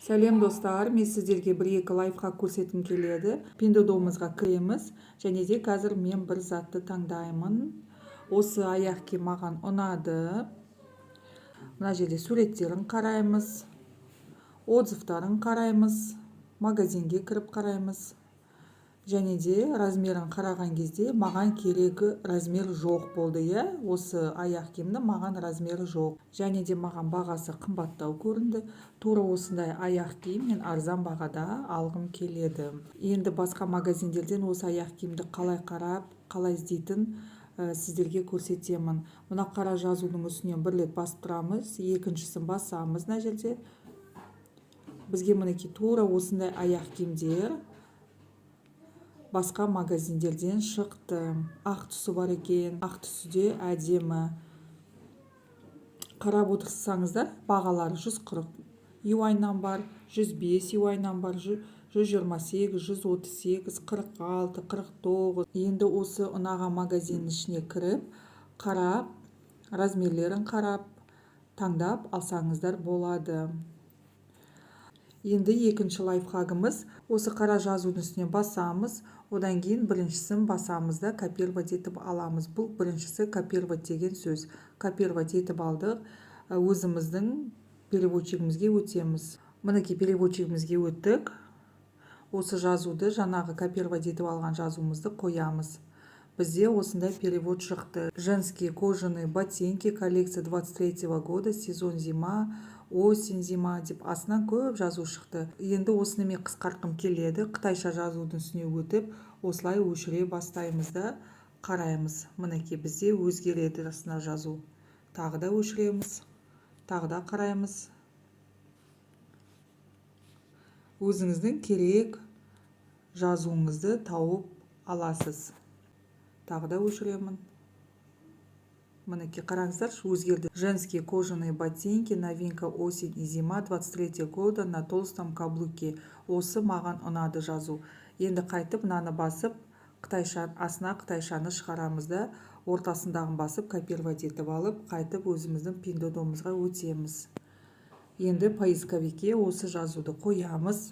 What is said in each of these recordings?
Сәлем, достар! Мен сіздерге бір екі лайфхак көрсеткім келеді. Пиндуодуомызға кіреміз және де қазір мен бір затты таңдаймын. Осы аяқ киім маған ұнады. Мына жерде суреттерін қараймыз, отзывтарын қараймыз, магазинге кіріп қараймыз және де размерін қараған кезде маған керегі размер жоқ болды, иә. Осы аяқ киімді маған размері жоқ және де маған бағасы қымбаттау көрінді. Тура осындай аяқ киім мен арзан бағада алғым келеді. Енді басқа магазиндерден осы аяқ киімді қалай қарап, қалай іздейтін сіздерге көрсетемін. Мына қара жазудың үстінен бір рет басып тұрамыз, екіншісін басамыз. Мына жерде бізге, мінекей, тура осындай аяқ киімдер басқа магазиндерден шықты. Ақ түсі бар екен, ақ түсі де әдемі. Қарап отырсаңыздар, бағалары 140 юаньнан бар, 105 юаньнан бар, 128, 138, 46, 49. Енді осы ұнаған магазиннің ішіне кіріп қарап, размерлерін қарап, таңдап алсаңыздар болады. Енді екінші лайфхагымыз: осы қара жазудың үстіне басамыз, одан кейін біріншісін басамыз да, копировать етіп аламыз. Бұл біріншісі копировать деген сөз. Копировать етіп алдық, өзіміздің переводчигімізге өтеміз. Мінекей, переводчигімізге өттік. Осы жазуды, жаңағы копировать етіп алған жазуымызды қоямыз. Бізде осындай перевод шықты: «Женские кожаные ботинки, коллекция 23 года, сезон зима, осень зима» деп астынан көп жазу шықты. Енді осыны мен қысқартқым келеді. Қытайша жазудың үстіне өтіп, осылай өшіре бастаймыз да, қараймыз. Мінекей, бізде өзгереді астына жазу. Тағы да өшіреміз, тағы да қараймыз. Өзіңіздің керек жазуыңызды тауып аласыз. Тағы да өшіремін. Мінекей, қараңыздаршы, өзгерді: «Женские кожаные ботинки, новинка осень и зима 23 года, на толстом каблуке». Осы маған ұнады жазу. Енді қайтып мынаны басып, қытайша, астына қытайшаны шығарамыз да, ортасындағын басып, копировать етіп алып, қайтып өзіміздің Пиндуодуомызға өтеміз. Енді поисковикке осы жазуды қоямыз,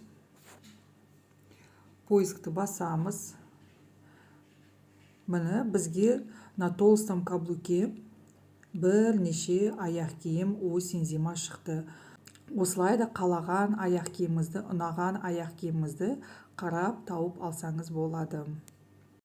поискті басамыз. Міне, бізге на толстом каблуке бірнеше аяқ киім осень зима шықты. Осылай да қалаған аяқ киіміңізді, ұнаған аяқ киіміңізді қарап, тауып алсаңыз болады.